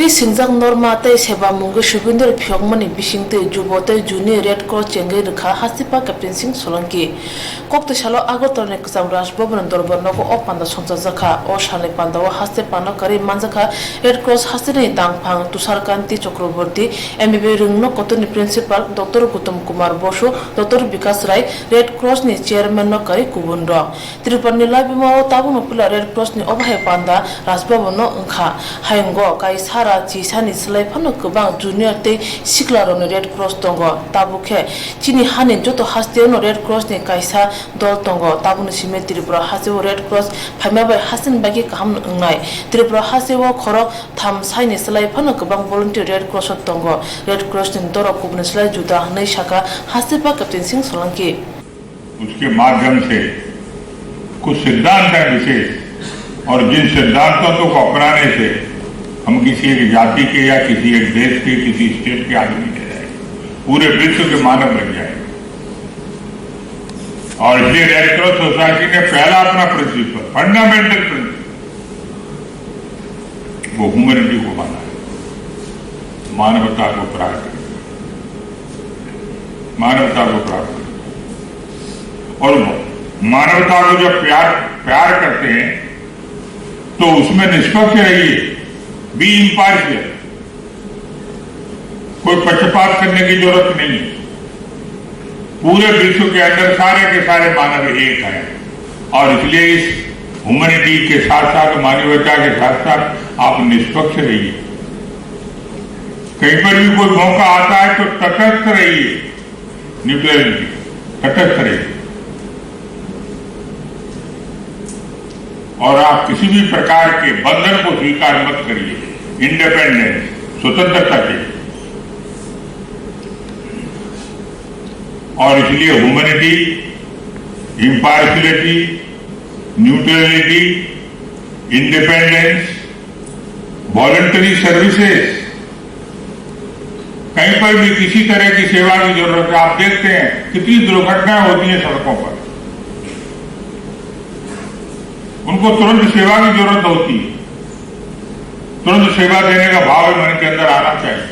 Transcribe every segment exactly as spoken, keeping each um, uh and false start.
Singjak norma tei seba mungwi subindor phiyokmani bisingtwi jubo tei juni Red Cross chengwi rwkha Hastipha Captain Singh Solanki. Koktwi salo Agartala ni kwcham Raj Bhavan ni dorbar nogo o panda songchajakha. O salni pandao haste pano karwi manjakha Red Cross hasteni dangphang Tushar Kanti Chakraborty, M B B I rwngno kotorni principal Doctor Gautam Kumar Bosu, Doctor Bikash Rai, Red Cross ni chairman no karwi kubun rok. Tripura ni labima o tabukno puila Red Cross ni obo hai panda Raj Bhavan no wngkha. Hayungo kaisa ra chisani slai phano kwbang junior tei sikla rokni Red Cross tongo. Tabuk khe chini hani joto hasteo no Red Cross ni kaisa dol tongo. Tabukni simi Tripura hasteo Red Cross phaima bai hasteni bagwi kaham wngnai. Tripura hasteo khorok tham saini slai phano kwbang volunteer Red Cross o tongo. Red Cross ni dorok kubuni slai juda hwnwi sakha Hastipha Captain Singh Solanki. उसके माध्यम से कुछ सिद्धांत हैं विशेष, और जिन सिद्धांतों को अपनाने से हम किसी एक जाति के या किसी एक देश के, किसी स्टेट के आदमी नहीं रहे, पूरे विश्व के मानव बन जाएंगे। और इसलिए रेड क्रॉस सोसाइटी ने पहला अपना प्रिंसिपल, फंडामेंटल प्रिंसिपल, वो ह्यूमैनिटी को माना है, मानवता को प्रार्थना, मानवता को प्रार्थना। और मानवता को जब प्यार प्यार करते हैं तो उसमें निष्पक्ष रहिए, बी इम्पार्शियल। कोई पक्षपात करने की जरूरत नहीं है। पूरे विश्व के अंदर सारे के सारे मानव एक हैं और इसलिए इस ह्यूमैनिटी के साथ साथ, मानवता के साथ साथ आप निष्पक्ष रहिए। कहीं पर भी कोई मौका आता है तो तटस्थ रहिए, न्यूट्रलिटी, तटस्थ रहिए। और आप किसी भी प्रकार के बंधन को स्वीकार मत करिए। इंडिपेंडेंस, स्वतंत्रता चाहिए। और इसलिए humanity, impartiality, neutrality, independence, voluntary services, कहीं पर भी किसी तरह की सेवा की जरूरत है। आप देखते हैं कितनी दुर्घटनाएं होती हैं सड़कों पर, उनको तुरंत सेवा की जरूरत होती है। तुरंत सेवा देने का भाव मन के अंदर आना चाहिए।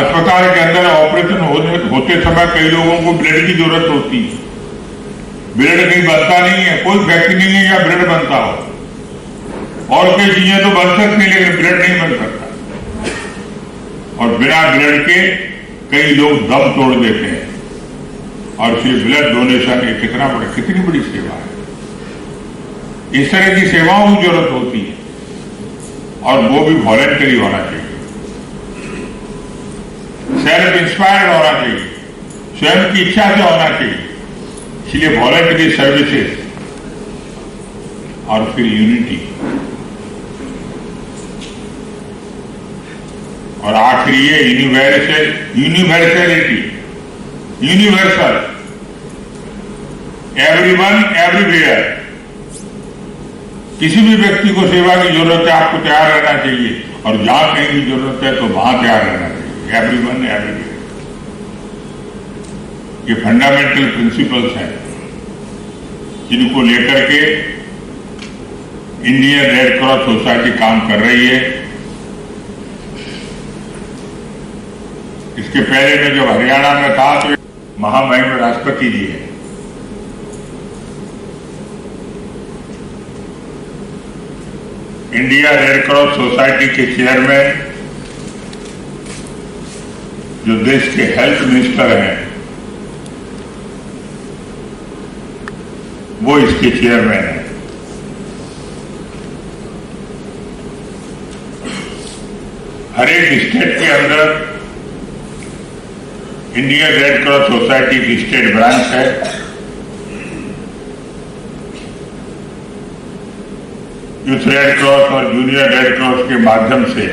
अस्पताल के अंदर ऑपरेशन होने होते समय कई लोगों को ब्लड की जरूरत होती है। ब्लड कहीं बनता नहीं है, कोई फैक्ट्री नहीं है या ब्लड बनता हो। और कई चीजें तो बन सकती हैं, लेकिन ब्लड नहीं बन सकता। और बिना ब्लड के कई लोग दम तोड़ देते हैं। और फिर ब्लड डोनेशन, ये कितना बड़ा, कितनी बड़ी सेवा है। इस तरह की सेवाओं की जरूरत होती है और वो भी वॉलंटरी होना चाहिए, सेल्फ इंस्पायर्ड होना चाहिए, स्वयं की इच्छा से होना चाहिए। इसलिए वॉलंटरी सर्विसेज और फिर यूनिटी। और आखिरी ये universal, universality, universal, everyone, everywhere. किसी भी व्यक्ति को सेवा की जरूरत है, आपको तैयार रहना चाहिए, और जहाँ कहीं की जरूरत है तो वहाँ तैयार रहना चाहिए। एवरीवन, एवरीवेयर, ये फंडामेंटल प्रिंसिपल्स हैं, जिनको लेकर के इंडियन रेड क्रॉस सोसाइटी काम कर रही है। इसके पहले मैं जब हरियाणा में था तो महामहिम राष्ट्रपति जी हैं, इंडिया रेड क्रॉस सोसाइटी के चेयरमैन, जो देश के हेल्थ मिनिस्टर हैं, वो इसके चेयरमैन हैं। हर एक स्टेट के अंदर इंडियन रेड क्रॉस सोसाइटी की स्टेट ब्रांच है। यूथ रेड क्रॉस और जूनियर रेड क्रॉस के माध्यम से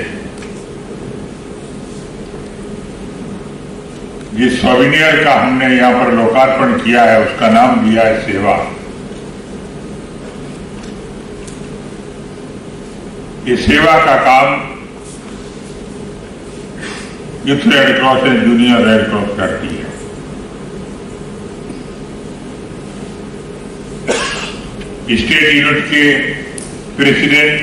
जिस सॉवेनियर का हमने यहाँ पर लोकार्पण किया है, उसका नाम दिया है सेवा। ये सेवा का काम youth red cross and junior red cross करती है। स्टेट यूनिट के प्रेसिडेंट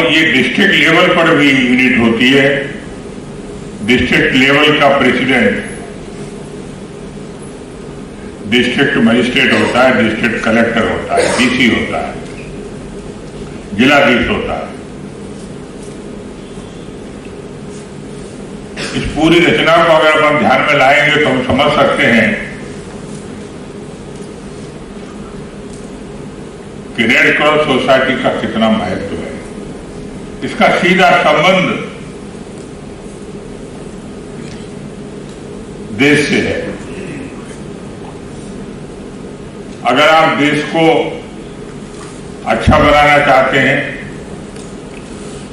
ये डिस्ट्रिक्ट लेवल पर भी यूनिट होती है। डिस्ट्रिक्ट लेवल का प्रेसिडेंट डिस्ट्रिक्ट मजिस्ट्रेट होता है, डिस्ट्रिक्ट कलेक्टर होता है, डीसी होता है, जिलाधीश होता है। इस पूरी रचना को अगर अपन ध्यान में लाएंगे तो हम समझ सकते हैं कि रेड क्रॉस सोसाइटी का कितना महत्व है। इसका सीधा संबंध देश से है। अगर आप देश को अच्छा बनाना चाहते हैं,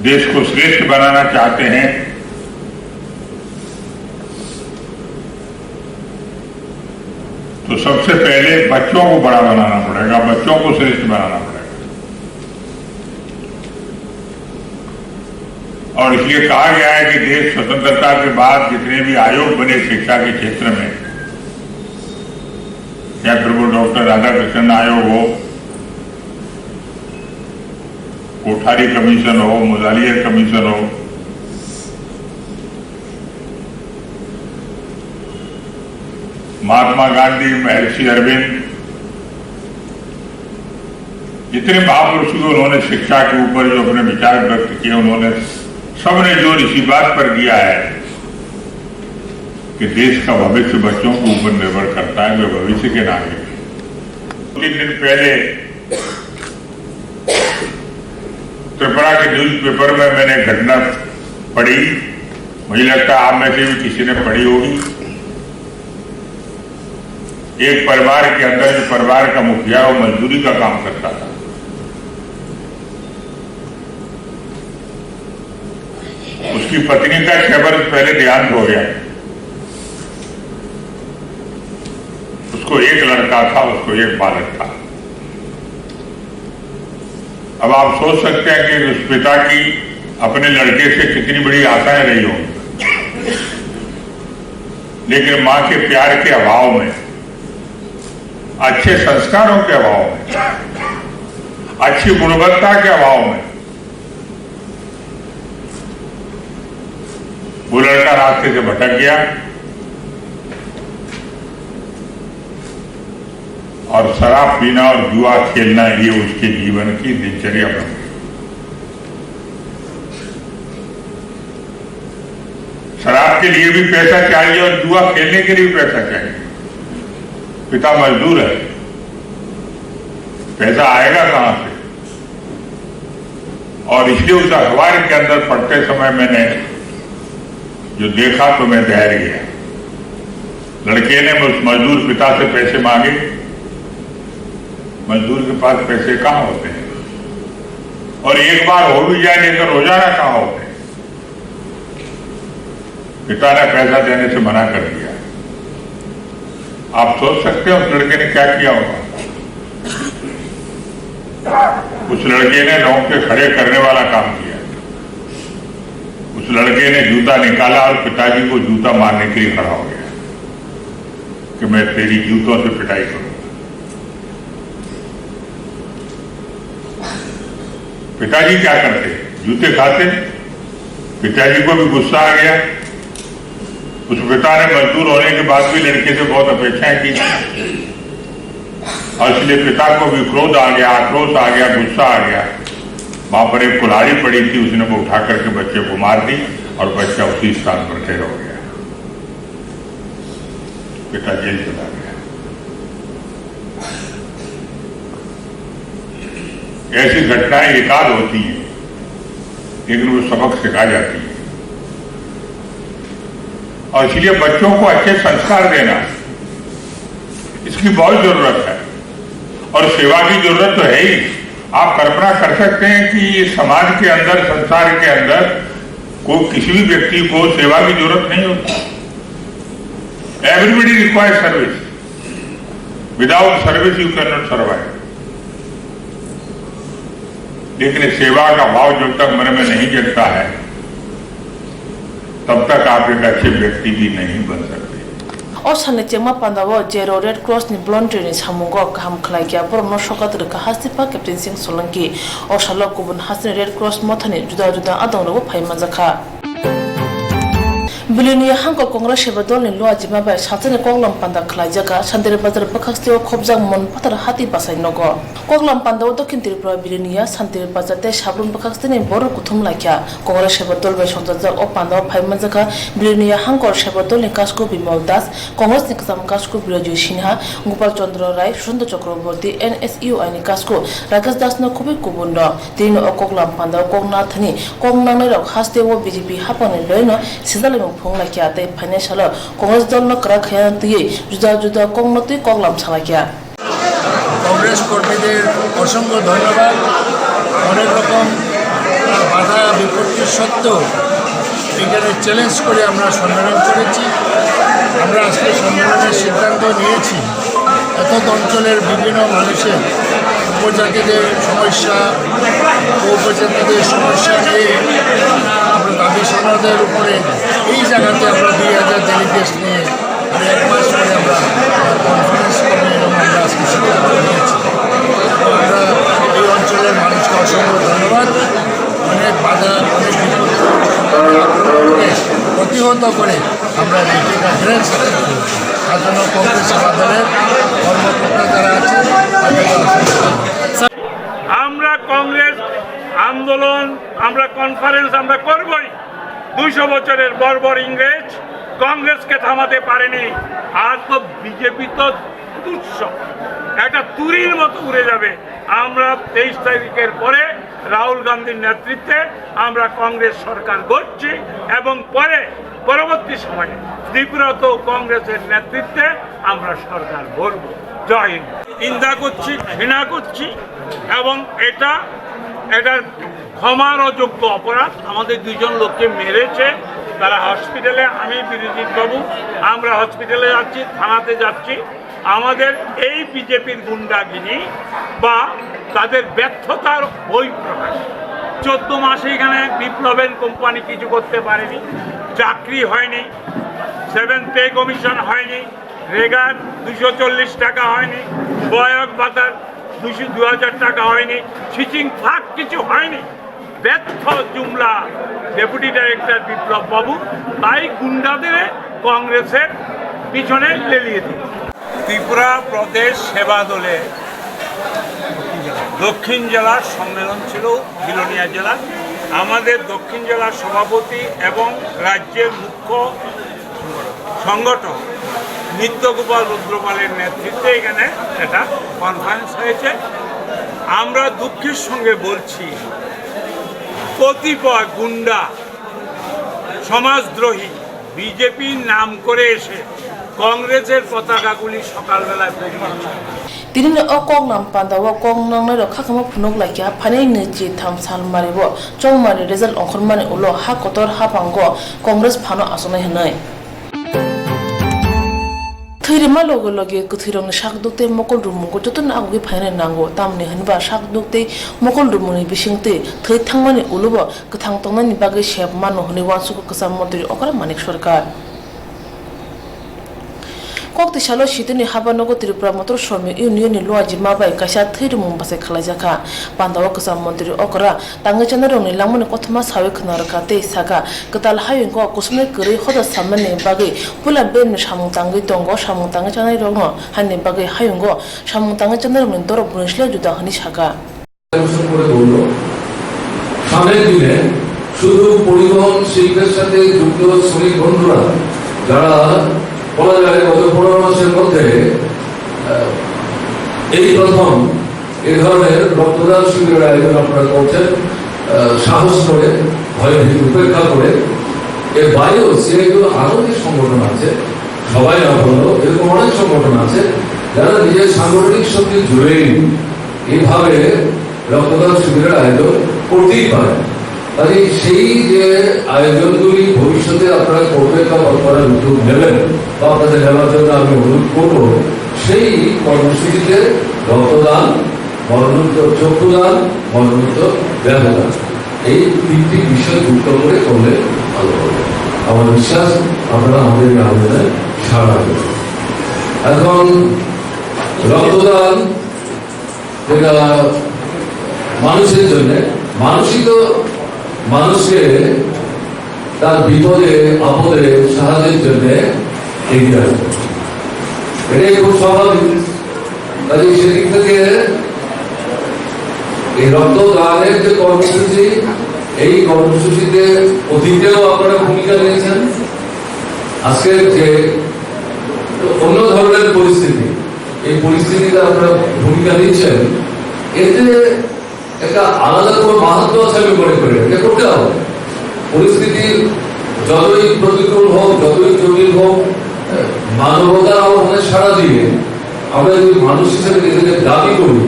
देश को श्रेष्ठ बनाना चाहते हैं, तो सबसे पहले बच्चों को बड़ा बनाना पड़ेगा, बच्चों को श्रेष्ठ बनाना पड़ेगा। और इसलिए कहा गया है कि देश स्वतंत्रता के बाद जितने भी आयोग बने शिक्षा के क्षेत्र में, या फिर वो डॉक्टर राधाकृष्णन आयोग हो, कोठारी कमीशन हो, मुजालिया कमीशन हो, महात्मा गांधी, महर्षि अरविंद, जितने महापुरुषों को उन्होंने शिक्षा के ऊपर जो अपने विचार व्यक्त किए, उन्होंने सबने जोर इसी बात पर दिया है कि देश का भविष्य बच्चों के ऊपर निर्भर करता है, वे भविष्य के नागरिक हैं। तीन दिन पहले त्रिपुरा के न्यूज़पेपर में मैंने घटना पढ़ी, मुझे लगता है आप में से भी किसी ने पढ़ी होगी। एक परिवार के अंदर जो परिवार का मुखिया है, वो मजदूरी का काम करता था। उसकी पत्नी का छह बरस पहले देहांत हो गया। उसको एक लड़का था, उसको एक बालक था। अब आप सोच सकते हैं कि उस पिता की अपने लड़के से कितनी बड़ी आशाएं रही होंगी, लेकिन माँ के प्यार के अभाव में, अच्छे संस्कारों के अभाव में, अच्छी गुणवत्ता के अभाव में वो लड़का रास्ते से भटक गया और शराब पीना और जुआ खेलना, ये उसके जीवन की दिनचर्या बन गई। शराब के लिए भी पैसा चाहिए और जुआ खेलने के लिए भी पैसा चाहिए। पिता मजदूर है, पैसा आएगा कहाँ से? और इसलिए उस अखबार के अंदर पढ़ते समय मैंने जो देखा तो मैं दहर गया। लड़के ने उस मजदूर पिता से पैसे मांगे। मजदूर के पास पैसे कहाँ होते हैं? और एक बार हो भी जाए, लेकिन रोजाना कहाँ होते हैं? पिता ने पैसा देने से मना कर दिया। आप सोच सकते हैं उस लड़के ने क्या किया होगा? उस लड़के ने रोंगटे खड़े करने वाला काम किया। उस लड़के ने जूता निकाला और पिताजी को जूता मारने के लिए खड़ा हो गया कि मैं तेरी जूतों से पिटाई करूंगा। पिताजी क्या करते? जूते खाते। पिताजी को भी गुस्सा आ गया। उस पिता ने मजदूर होने के बाद भी लड़के से बहुत अपेक्षाएं की, और इसलिए पिता को भी क्रोध आ गया, आक्रोश आ गया, गुस्सा आ गया। वहां पर एक कुल्हाड़ी पड़ी थी, उसने वो उठा करके बच्चे को मार दी और बच्चा उसी स्थान पर ढेर हो गया। पिता जेल चला गया। ऐसी घटनाएं एकाध होती हैं, लेकिन वो सबक सिखा जाती है। और इसलिए बच्चों को अच्छे संस्कार देना, इसकी बहुत जरूरत है। और सेवा की जरूरत तो है ही। आप कल्पना कर सकते हैं कि ये समाज के अंदर, संसार के अंदर को किसी भी व्यक्ति को सेवा की जरूरत नहीं होती। Everybody requires service. Without service you cannot survive. लेकिन सेवा का भाव जब तक मन में नहीं जगता है, तब तक आप एक अच्छे व्यक्ति भी नहीं बन सकते। O salni chengma pandao jero Red Cross ni volunteer ni samungo kaham khlaikha borokno sokat rwkha hastepha Captain Singh Solanki. O salo kubun hasteni Red Cross mothani juda juda adongrokbo phai manjakha. Biliniya hangko Congress Seva Dol ni luajima bai salsani koklam panda khlaijakha Santiri Bazar bwkhaksteo khopjak Mon Phatar hati bwsai nogo. Koklam pandao Dokhin Tripura Biliniya Santiri Bazar tei Sabrum bwkhaksteni borok kuthum laikha. Congress Seva Dol bai songjajak o pandao phai manjakha Biliniya hangko Seva Dol ni kasku Bimal Das, Congress ni kwcham kasku Birojoy Sinha, Gopal Chandra Rai, Sushanta Chakraborty, N S U I ni kasku Rakesh Das no khubui kubun rok. Tini o koklam pandao kok nathani kok nangnai rok hasteo B J P haphangni loino sijalai mung phung laikha tei phainai salo Congress dol no kwrak khaiya twiwi juda juda kok no twi koklam salaikha. Congress কর্মীদের অসংখ্য ধন্যবাদ। অনেক রকম বাধা বিপত্তি সত্ত্বেও এখানে চ্যালেঞ্জ করে আমরা সম্মেলন করেছি। আমরা আজকে সম্মেলনের সিদ্ধান্ত নিয়েছি এতদ অঞ্চলের বিভিন্ন মানুষের উপজাতিদের সমস্যা, উপজাতিদের সমস্যা নিয়ে আমরা দাবি সনদের উপরে এই জায়গাতে আমরা দুই হাজার ডেলিগেটস নিয়ে আমরা এক মাস পরে আমরা কনফারেন্স করবো এবং আমরা আজকে সিদ্ধান্ত নিয়েছি। এবং আমরা এই অঞ্চলের মানুষকে অসংখ্য ধন্যবাদ। অনেক বাধা, অনেক বিপত্তি প্রতিহত করে আমরা মিটিং কনফারেন্স সাধারণ কংগ্রেস দলের কর্মকর্তা যারা আছেন তাদেরকে অসংখ্য ধন্যবাদ। আমরা কংগ্রেস আন্দোলন, আমরা কনফারেন্স আমরা করবই। দুইশো বছরের বর্বর ইংরেজ কংগ্রেসকে থামাতে পারেনি। আর তো বিজেপি তো তুচ্ছ, একটা তুরির মতো উড়ে যাবে। আমরা তেইশ তারিখের পরে রাহুল গান্ধীর নেতৃত্বে আমরা কংগ্রেস সরকার গড়ছি এবং পরে পরবর্তী সময়ে ত্রিপুরাতেও কংগ্রেসের নেতৃত্বে আমরা সরকার গড়ব। জয় হিন্দ। নিন্দা করছি, ঘৃণা করছি এবং এটা, এটার ক্ষমার অযোগ্য অপরাধ। আমাদের দুইজন লোককে মেরেছে, তারা হসপিটালে, আমি বিরোধী বাবু, আমরা হসপিটালে যাচ্ছি, থানাতে যাচ্ছি। আমাদের এই বিজেপির গুন্ডাগিরি বা তাদের ব্যর্থতার বহিঃপ্রকাশ। চোদ্দ মাসে এখানে বিপ্লবের কোম্পানি কিছু করতে পারেনি, চাকরি হয়নি, সেভেন পে কমিশন হয়নি, রেগার দুশো চল্লিশ টাকা হয়নি, বয়ক ভাতার দুশো, দু হাজার টাকা হয়নি, সিচিং ফাঁক কিছু হয়নি। ব্যর্থ জুমলা ডেপুটি ডাইরেক্টর বিপ্লব বাবু, তাই গুন্ডাদের কংগ্রেসের পিছনে লেলিয়ে দিন। ত্রিপুরা প্রদেশ সেবা দলে দক্ষিণ জেলার সম্মেলন ছিল বিলোনিয়া জেলা। আমাদের দক্ষিণ জেলার সভাপতি এবং রাজ্যের মুখ্য সংগঠক নিত্যগোপাল রুদ্রপালের নেতৃত্বে এখানে একটা কনফারেন্স হয়েছে। আমরা দুঃখের সঙ্গে বলছি, কতিপয় গুন্ডা, সমাজদ্রোহী, বিজেপির নাম করে এসে কংগ্রেসের পতাকাগুলি সকালবেলায় পরিয়ে Tini ni o kok lam panda o kok nangnai rok khakamo phunuk laikha, phainai nwi chi tham sal mari o chongmani result ongkhormani ulo ha kotor haphango Congress phano achuknai hwnwi. Thwi rwma loge loge kwthwirokni sakduk tei mokol rwmungo jotono agugwi phainani nango, tamni hwnba sakduk tei mokol rwmungni bisingtwi thwi thangmani ulo bo kwthang tongnaini bagwi sep mano hwnwi uansukgo kwcham montri okra Manik Sarkar. Kok twi salo sitini haba nogo Tripura Motor Shramik Union ni luaji ma bai kaisa thwi rwmung bachai khlaijakha. Pandao kwcham montri okra tangwi chanarokni langmani kothoma sawi khwna rwkha tei sakha, kwtal hayungo kusumnai kwrwi hoda samnani bagwi puila beremni samung tangwi tongo, samung tangwi chanairokno hani bagwi hayungo samung tangwi chanairokni dorok brwi slai juda hwnwi sakha. করে বলল, সামনের দিনে শুধু পরিবহন শিল্পের সাথে যুক্ত শ্রমিক বন্ধুরা, যারা বলা যায় গত পনেরো মাসের মধ্যে, আহ, এই প্রথম এ ধরনের রক্তদান শিবিরের আয়োজন আপনারা করছেন, আহ, সাহস করে, ভয় ভীতি উপেক্ষা করে। এর বাইরেও সিআইটিউ আরও যে সংগঠন আছে, সবাই না বললেও এরকম অনেক সংগঠন আছে, যারা নিজের সাংগঠনিক শক্তি জুড়েই এইভাবে রক্তদান শিবিরের আয়োজন করতেই পারে। কাজেই সেই যে আয়োজনগুলি ভবিষ্যতে আপনারা করবেন বা করার উদ্যোগ নেবেন বা আপনাদের নেওয়ার জন্য আমি অনুরোধ করব, সেই কর্মসূচিতে রক্তদান, মরণোত্তর চক্ষুদান, মরণোত্তর দেহদান, এই তিনটি বিষয় যুক্ত করে করলে ভালো হবে। আমার বিশ্বাস আপনারা আমাদের এই আবেদনে সাড়া দেবেন। এখন রক্তদান এটা মানুষের জন্য, মানুষই তো মানুষকে তার বিপদে আপদে সাহায্যের জন্য এগিয়ে আসে, এটাই খুব স্বাভাবিক। কাজে সেদিক থেকে এই রক্তদানের যে কর্মসূচি, এই কর্মসূচিতে অতীতেও আপনারা ভূমিকা নিয়েছেন। আজকের যে অন্য ধরনের পরিস্থিতি, এই পরিস্থিতিতে আপনারা ভূমিকা নিচ্ছেন, এতে একটা আলাদা কোনো মাহাত্ম্য আছে আমি মনে করি। এটা করতে হবে। পরিস্থিতি যতই প্রতিকূল হোক, যতই জটিল হোক, মানবতার আহ্বানে সাড়া দিয়ে আমরা যদি মানুষ হিসেবে নিজেদের দাবি করি,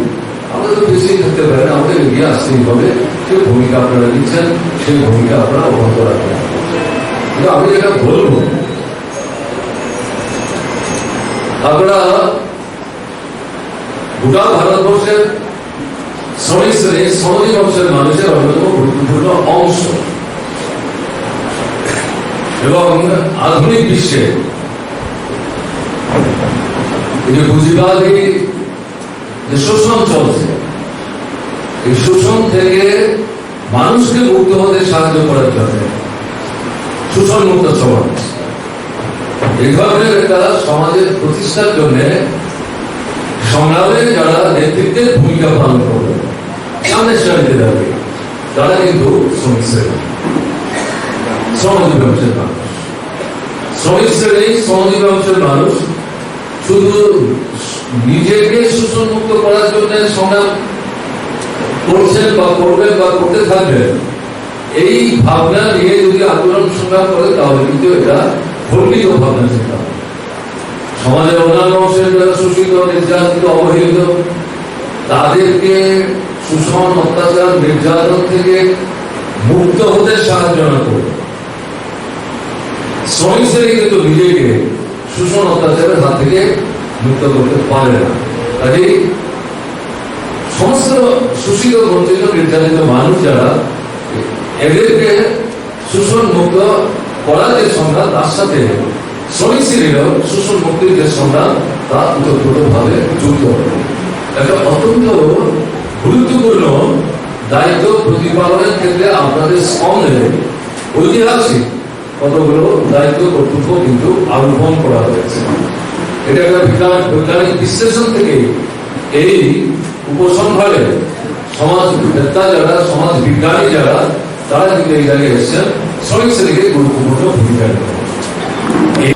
আমরা তো পিছিয়ে থাকতে পারি না, আমাদের এগিয়ে আসতেই হবে। যে ভূমিকা আপনারা নিচ্ছেন, সেই ভূমিকা আপনারা অব্যাহত রাখবেন। কিন্তু আমি যেটা বলবো, আপনারা গোটা ভারতবর্ষের শ্রমিক শ্রেণী, শ্রমজীবী অংশের মানুষের অন্যতম গুরুত্বপূর্ণ অংশ। এবং আধুনিক বিশ্বে এই যে পুঁজিবাদী যে শোষণ চলছে, এই শোষণ থেকে মানুষকে মুক্ত হতে সাহায্য করার জন্য শোষণ মুক্ত সমাজ, এই ধরনের একটা সমাজের প্রতিষ্ঠার জন্য সংগ্রামে যারা নেতৃত্বের ভূমিকা পালন করবে, সামনের সারিতে দাঁড়িয়ে, তারা কিন্তু শ্রমিক শ্রেণী, শ্রমজীবী অংশের মানুষ। শ্রমিক শ্রেণী, শ্রমজীবী অংশের মানুষ শুধু নিজেকে শোষণমুক্ত করার জন্য সংগ্রাম করছেন বা করবেন বা করতে থাকবেন, এই ভাবনা নিয়ে যদি আন্দোলন সংগ্রাম করে, তাহলে কিন্তু এটা ভণ্ডিত ভাবনা চিন্তা। সমাজের অন্যান্য অংশের যারা শোষিত, নির্যাতিত, অবহেলিত, তাদেরকে শোষণ, অত্যাচার, নির্যাতন থেকে মুক্ত হতে সাহায্য না করে শ্রমিক শ্রেণী কিন্তু নিজেকে শোষণ অত্যাচারের হাত থেকে মুক্ত করতে পারে না। কাজেই সমস্ত শোষিত, বঞ্চিত, নির্যাতিত মানুষ যারা, এদেরকে শোষণ মুক্ত করার যে সংগ্রাম, তার সাথে শ্রমিক শ্রেণীরও শোষণ মুক্তির যে সংগ্রাম, তা ওতপ্রোতভাবে যুক্ত। একটা অত্যন্ত গুরুত্বপূর্ণ দায়িত্ব প্রতিপালনের ক্ষেত্রে আপনাদের সামনে ঐতিহাসিক কতগুলো দায়িত্ব কর্তব্য কিন্তু আরোপণ করা হয়েছে। এটা একটা বিজ্ঞান, বৈজ্ঞানিক বিশ্লেষণ থেকে এই উপসংহারে সমাজবেত্তা যারা, সমাজ বিজ্ঞানী যারা, তারা কিন্তু এই জায়গায় এসছেন, শ্রমিক শ্রেণীকে গুরুত্বপূর্ণ ভূমিকা নিতে হবে।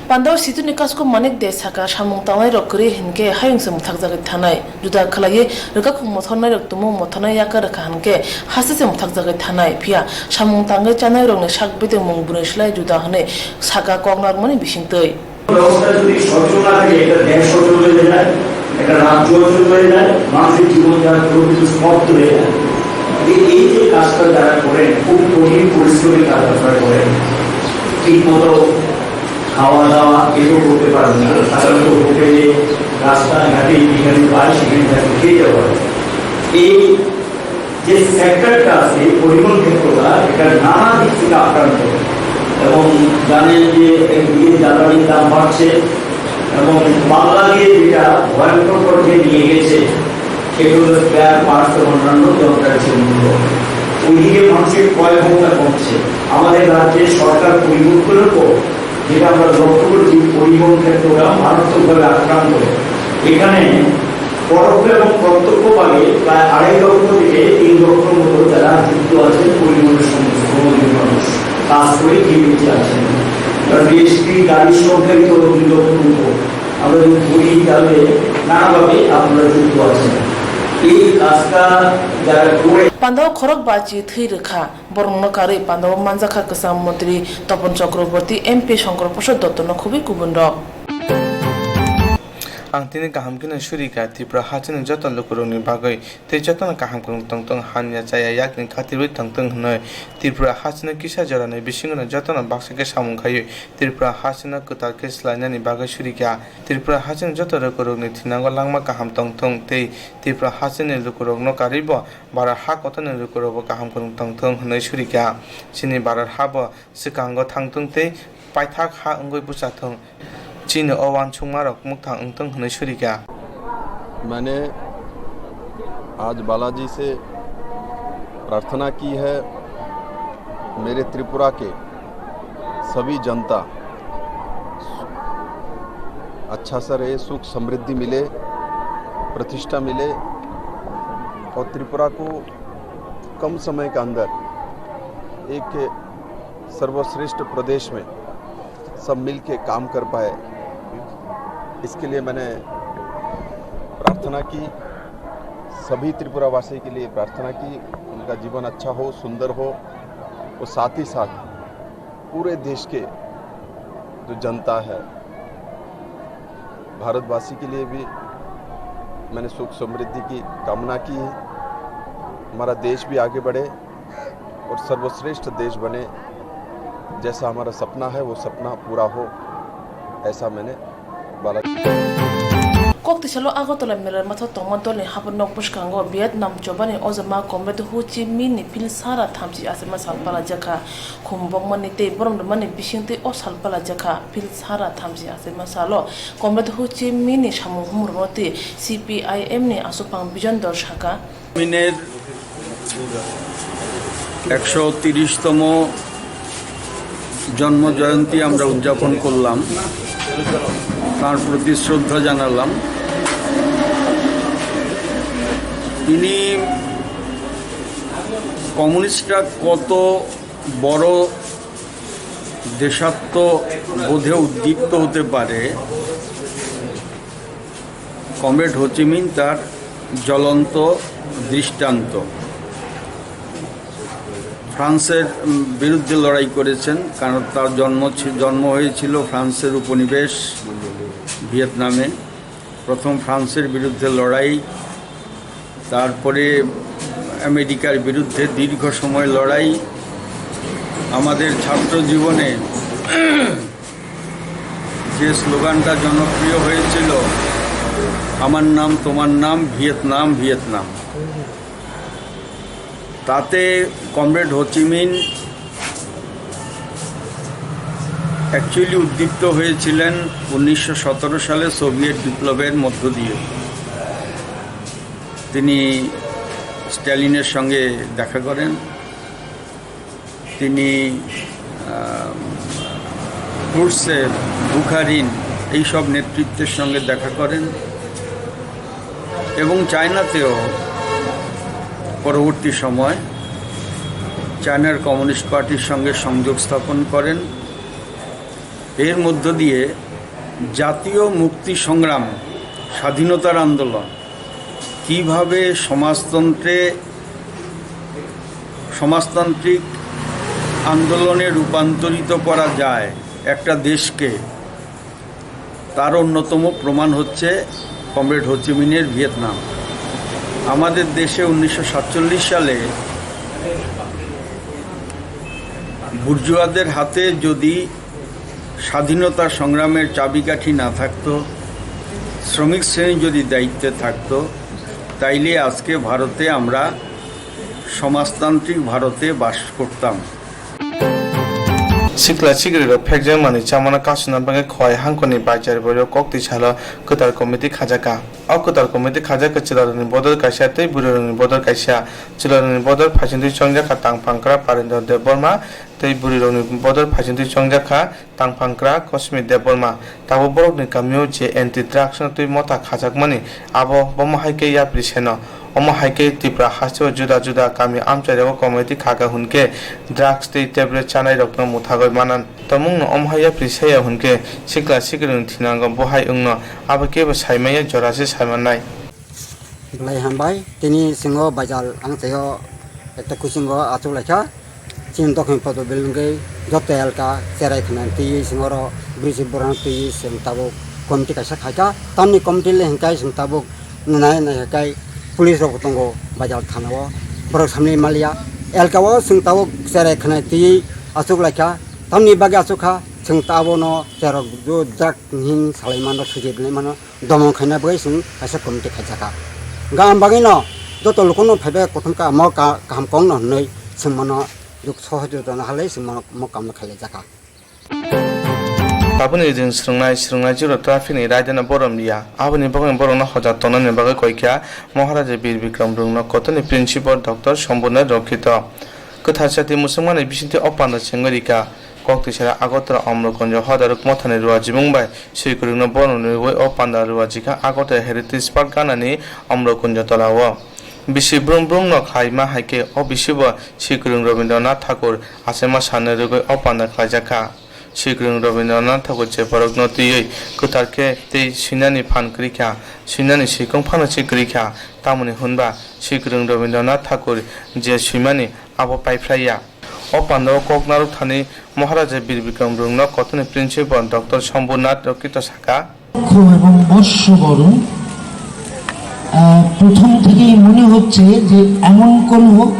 Pandao Situ ni Kasko Manik de saka samung tangnai rok kwrwi hinkhe hayung se mwthakjagwi thanai. Juda khlaiwi rwkakhung mothornairok tumung mothornai yakar rwkha hwnkhe hastese mwthakjagwi thanai, phiya samung tangwi chanairokni sak bedengmung bwrwi slai juda hwnwi saka kok narwkmani bisingtwi. ব্যবস্থা যদি সচল না থাকে, একটা দেশ সচল হয়ে যায়, একটা রাজ্য অচল হয়ে যায়, মানুষের জীবনধারা পুরোপুরি স্তব্ধ হয়ে যায়। এই, এই যে কাজটা যারা করেন, খুব কঠিন পরিশ্রমের কাজ আপনারা করেন। ঠিকমতো খাওয়া দাওয়া কেউ করতে পারেন না। সাধারণত হোটেলে, রাস্তাঘাটে, যেখানে পায় সেখানে তাকে খেয়ে যাওয়া হয়। এই যে সেক্টরটা আছে, পরিবহন ক্ষেত্রটা, এটা নানা দিক থেকে আক্রান্ত। এবং জানেন যে একদিকে জ্বালানির দাম বাড়ছে এবং বাংলাদেশ যেটা ভয়ঙ্কর পর্যায়ে নিয়ে গেছে, সেটা হলো স্পেয়ার পার্টস এবং অন্যান্য যন্ত্রাংশের মূল্য। ওইদিকে মানুষের ক্রয় ক্ষমতা কমছে। আমাদের রাজ্যের সরকার পরিবর্তনের পর যেটা আমরা লক্ষ্য করেছি, পরিবহন ক্ষেত্রটা মারাত্মকভাবে আক্রান্ত। এখানে পরোক্ষ এবং প্রত্যক্ষভাবে প্রায় আড়াই লক্ষ থেকে তিন লক্ষর মতো যারা যুক্ত আছেন পরিবহনের সঙ্গে, শ্রমজীবী মানুষ, কাজ করে জীবিত আছেন। কারণ বিএসপি গাড়ির সংখ্যাই তো দুই লক্ষর মতো। আমরা যদি বলি, তাহলে নানাভাবে আপনারা যুক্ত আছেন। এই কাজটা যারা করে Pandao khorok bachi thwi rwkha. Borokno karwi pandao manjakha kwcham montri Topon Chakraborty, M P Shankar Prasad Dotto no khubui kubun rok. Ang tini kaham kheno surika Tripura hachini joto lukurokni bagwi tei jotono kaham kwrwng tongthung, hamya chaya yakni khatirwi tongthung hwnwi Tripura hachino kisa jorani bisingono jotono baksa khe samung khaiwi Tripura hachino kwtal khe swlainani bagwi surika. Tripura hachini joto lukurokni thinango langma kaham tongthung tei Tripura hachini lukurokno karwibo Bharat ha kotorni lukurokbo kaham kwrwng tongthung hwnwi surika. Chini Bharat habo swkango thangthung tei paithak ha wngwi bwchathung. Chini o uansukmarok mwthang wngtwng hwnwi surikha. मैंने आज बालाजी से प्रार्थना की है, मेरे त्रिपुरा के सभी जनता अच्छा सा रहे, सुख समृद्धि मिले, प्रतिष्ठा मिले और त्रिपुरा को कम समय के अंदर एक सर्वश्रेष्ठ प्रदेश में सब मिल के काम कर पाए, इसके लिए मैंने प्रार्थना की, सभी त्रिपुरावासी के लिए प्रार्थना की, उनका जीवन अच्छा हो, सुंदर हो। और साथ ही साथ पूरे देश के जो जनता है, भारतवासी के लिए भी मैंने सुख समृद्धि की कामना की है। हमारा देश भी आगे बढ़े और सर्वश्रेष्ठ देश बने, जैसा हमारा सपना है वो सपना पूरा हो, ऐसा मैंने बाला Kok tisalo Agartala Mela mathao tongma dolni hapor nok bwskango Vietnam chobani ojama Comrade Ho Chi Minh ni phil sara thamchi achaima sal palajakha. Khum bokmani tei borom rwmani bisingtwi o sal palajakha. Phil sara thamchi achaima salo Comrade Ho Chi Minh ni samung humrokno twi C P I M ni aswkphang Bijon Dor sakha. মিনের একশো তিরিশতম জন্ম জয়ন্তী আমরা উদযাপন করলাম, তার প্রতি শ্রদ্ধা জানালাম। তিনি কমিউনিস্টরা কত বড় দেশাত্মবোধে উদ্দীপ্ত হতে পারে, কমরেড হো চি মিন তার জ্বলন্ত দৃষ্টান্ত। ফ্রান্সের, উম, বিরুদ্ধে লড়াই করেছেন, কারণ তার জন্ম ছি-, জন্ম হয়েছিল ফ্রান্সের উপনিবেশ ভিয়েতনামে। প্রথম ফ্রান্সের বিরুদ্ধে লড়াই, তারপরে আমেরিকার বিরুদ্ধে দীর্ঘ সময় লড়াই। আমাদের ছাত্র জীবনে যে স্লোগানটা জনপ্রিয় হয়েছিল, "আমার নাম তোমার নাম, ভিয়েতনাম, ভিয়েতনাম", তাতে কমরেড হো চি মিন অ্যাকচুয়ালি উদ্দীপ্ত হয়েছিলেন উনিশশো সতেরো সালে সোভিয়েত বিপ্লবের মধ্য দিয়ে। তিনি স্ট্যালিনের সঙ্গে দেখা করেন। তিনি, আহ, ক্রুশেভ, বুখারিন এইসব নেতৃত্বের সঙ্গে দেখা করেন এবং চায়নাতেও পরবর্তী সময় চায়নার কমিউনিস্ট পার্টির সঙ্গে সংযোগ স্থাপন করেন। এর মধ্য দিয়ে জাতীয় মুক্তি সংগ্রাম, স্বাধীনতার আন্দোলন কিভাবে সমাজতন্ত্রে, সমাজতান্ত্রিক আন্দোলনে রূপান্তরিত করা যায় একটা দেশকে, তার অন্যতম প্রমাণ হচ্ছে কমরেড হো চি মিনের ভিয়েতনাম। আমাদের দেশে উনিশশো সাতচল্লিশ সালে বুর্জুয়াদের হাতে যদি স্বাধীনতা সংগ্রামের চাবিকাঠি না থাকতো, শ্রমিক শ্রেণী যদি দায়িত্বে থাকতো, তাইলে আজকে ভারতে আমরা সমাজতান্ত্রিক ভারতে বাস করতাম। Sikla sikrwi rok phekjakmani chamano kasuna bagwi Khowai hangkhorni Baichari borok kok twi salo kwtal committee khajakha. O kwtal committee khajakha chwlarokni bodol kaisa tei bwrwirokni bodol kaisa. Chwlarokni bodol phaisingtwi chongjakha Tangphangkra Parendra Debbarma tei bwrwirokni bodol phaisingtwi chongjakha Tangphangkra Kosmi Debbarma. Tabuk borokni kamio je anti drugs no twi motha khajakmani, abo bomo hai khe yapri seno. Omo hai khe Tripura hasteo juda juda kami amchairogo committee khakha hwnkhe drugs tei tablet chanairokno mwthagwi manan. Tamungno omo hai yapri saya hwnkhe sikla sikrwini thinango bo hai wngno, abo kebo saimanya jora se saimannai. Belai hambai, tini singo bajar ang teo ekta kuchingo achuk laikha. Chini dokhin poto belengwi joto elka cherai khna twiwi singoro brisi borang twiwi chwng tabuk committee kaisa khaikha. Tamni committee le hwnkhe chwng tabuk nai nai hwnkhe police rok tongo bajar thana o. Borok samni maliya elka o chwng tabuk cherai khna twiwi achuk laikha. Tamni bagwi achukha chwng tabono cherok jujak hwn salai mano, sujui mano. Domon khaina bagwi chwng kaisa committee khaijakha. Hwnkhe ang bagwino joto lukuno phaibai kothom ka-, mo ka-, kaham kongno hwnwi chwng mano juk sohojogitano halai chwng mano mo kamno khailaijakha. Tabukni ring srwngnai srwngnai jora traffic ni raidano borom ya. Aboni bagwi borokno hojak tongnani bagwi koikha Maharaja Bir Bikram Rungno kotorni principal Doctor Sombuna Rokito. Kwthar chati muchungmani bisingtwi o panda chengwi rikha. Kok twisara Agartala Omrokunjo Hodaruk Mothani Ruajibung bai swikwrwngno bono nwiwi o panda ruajikha Agartala Heritage Park ganani Omrokunjo tolao. Bisi brum brumno khlaima hai khe o bisibo swikwrwng Rabindranath Thakur achaima sanwi rwgwi o panda khlaijakha. Swikwrwng Rabindranath Thakur je borokno twiwi kwthar khe tei swinani phan kwrwi kha, swinani swikung phano se kwrwi kha, tamoni hwnba swikwrwng Rabindranath Thakur je swimani abo paiphlai ya. O pandao kok narwk thani Maharaja Bir Bikram Rungno kotorni principal Doctor Sombhunath Rokito sakha. লক্ষ্য এবং বর্ষবরণ, আহ, প্রথম থেকেই মনে হচ্ছে যে এমন কোনো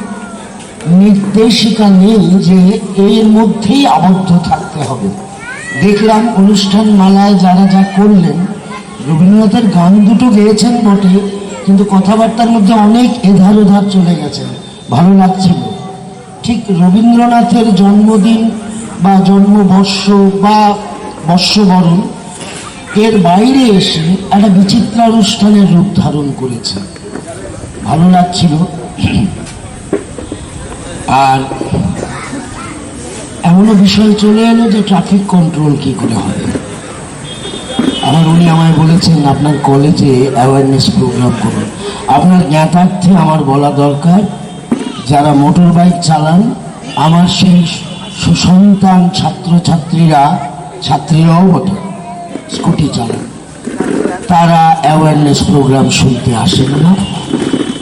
নির্দেশিকা নেই যে এর মধ্যেই আবদ্ধ থাকতে হবে। দেখলাম অনুষ্ঠান মালায় যারা যা করলেন, রবীন্দ্রনাথের গান দুটো গেয়েছেন বটে, কিন্তু কথাবার্তার মধ্যে অনেক এধার ওধার চলে গেছেন, ভালো লাগছিল। ঠিক রবীন্দ্রনাথের জন্মদিন বা জন্মবর্ষ বা বর্ষবরণ, এর বাইরে এসে একটা বিচিত্রানুষ্ঠানের রূপ ধারণ করেছে। ভালো লাগছিল। আর এমনও বিষয় চলে এলো যে ট্রাফিক কন্ট্রোল কি করে হবে। আবার উনি আমায় বলেছেন, "আপনার কলেজে অ্যাওয়ারনেস প্রোগ্রাম করুন।" আপনার জ্ঞাতার্থে আমার বলা দরকার, যারা মোটর বাইক চালান, আমার সেই সুসন্তান ছাত্রছাত্রীরা, ছাত্রীরাও বটে, স্কুটি চালান, তারা অ্যাওয়ারনেস প্রোগ্রাম শুনতে আসেন না।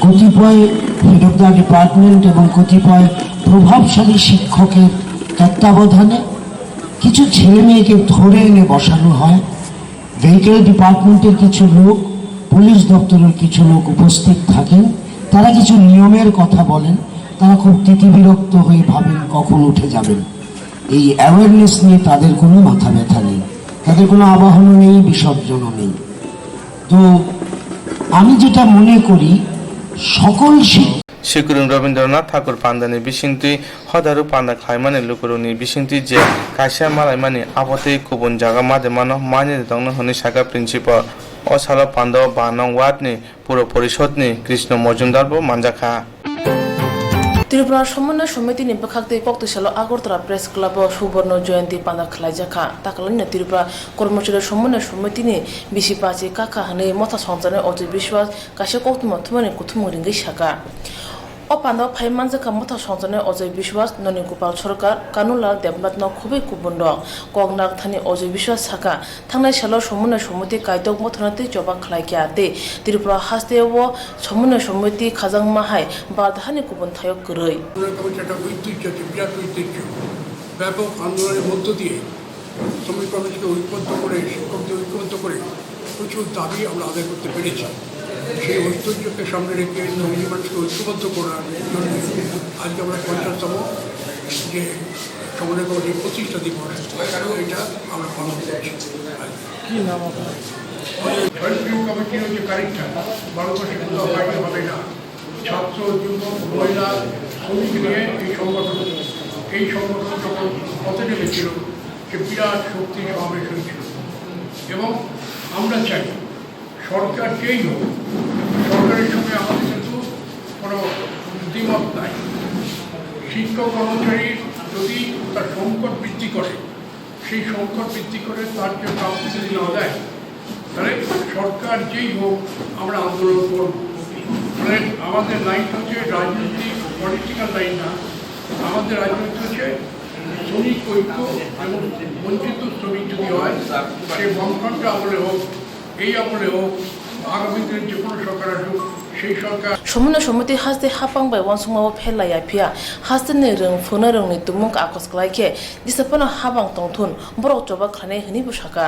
কতিপয় হেড অফ দ্য ডিপার্টমেন্ট এবং কতিপয় প্রভাবশালী শিক্ষকের তত্ত্বাবধানে কিছু ছেলে মেয়েকে ধরে এনে বসানো হয়। ভেহিকেল ডিপার্টমেন্টের কিছু লোক, পুলিশ দপ্তরের কিছু লোক উপস্থিত থাকেন, তারা কিছু নিয়মের কথা বলেন, তারা খুব তিতিবিরক্ত হয়ে ভাবেন কখন উঠে যাবেন। এই অ্যাওয়ারনেস নিয়ে তাদের কোনো মাথা ব্যথা নেই, তাদের কোনো আবাহনও নেই, বিসর্জনও নেই। তো আমি যেটা মনে করি, সকল শিক্ষা Swikwrwng Rabindranath Thakur pandani bisingtwi hodaru panda khlaimani lukurokni bisingtwi je kaisa malaimani abo tei kubun jaga ma de mano, manya de tongno hwnwi sakha principal. O salo pandao ba nong ward ni Puro Porishodni Krishna Majumdar bo manjakha. Tripura Somonoi Somitini bwkhaktwi koktwisalo Agartala Press Club o Suborno Jayanti panda khlaijakha. Takalani Tripura Kormochari Somonoi Somitini bisi pachi kakha hwnwi motha songcharnai Ajoy Biswas kaisa koktwma thumani kuthumung ringwi sakha. O pandao phai manjakha motha songcharnai Ajoy Biswas, Noni Gopal Sarkar, Kanulal Debnathno khobwi kubunrok. Kok narwkthani Ajoy Biswas sakha, thangnai salo Somonoi Somiti kaitok mothano tei choba khlaikha tei Tripura hasteo Somonoi Somiti khajakma hai bardahani kubun thaio kwrwi. আমরা তখন একটা ঐতিহ্য আছে, বিরাট ঐতিহ্য। ব্যাপক আন্দোলনের মধ্য দিয়ে শ্রমিক কর্মচারীকে ঐক্যবদ্ধ করে, শিক্ষকদের ঐক্যবদ্ধ করে প্রচুর দাবি আমরা আদায় করতে পেরেছি। সেই ঐতিহ্যকে সামনে রেখে শ্রমিক মানুষকে ঐক্যবদ্ধ করার জন্য আজকে আমরা পঞ্চাশতম যে সমন্বয় কমিটির প্রতিষ্ঠা দিবস, এটা আমরা পালন করছি। কি নাম আপনার? স্বয়ংক্রিয় কমিটি হচ্ছে কারেক্টার, ভারতবর্ষে কোথাও বাইরে হবে না। ছাত্র, যুবক, মহিলা, শ্রমিক নিয়ে এই সংগঠন, এই সংগঠন যখন পথে নেমেছিল, সে বিরাট শক্তি সমাবেশ হয়েছিল। এবং আমরা চাই সরকার যেই হোক, সরকারের সঙ্গে আমাদের কিন্তু কোনো দ্বিমত নাই। শিক্ষক কর্মচারী যদি তার সংকট বৃদ্ধি করে, সেই সংকট বৃদ্ধি করে তার যে প্রাপ্তি যদি না দেয়, তাহলে সরকার যেই হোক, আমরা আন্দোলন করব। মানে, আমাদের লাইন হচ্ছে রাজনৈতিক, পলিটিক্যাল লাইন না। আমাদের রাজনীতি হচ্ছে শ্রমিক ঐক্য এবং বঞ্চিত শ্রমিক যদি হয়, সে বামফ্রন্ট আমলে হোক, এই আমলে হোক, আগামী দিনে যে কোনো সরকার আসুক, সেই সরকার Somonoi Somiti haste hapang bai uansukma o pher lai ya phiya, haste ni rwng phunai rwng ni tumung akos kwlai khe, jesa phano habang tongthun, borok choba khlainai hwnwi bo sakha.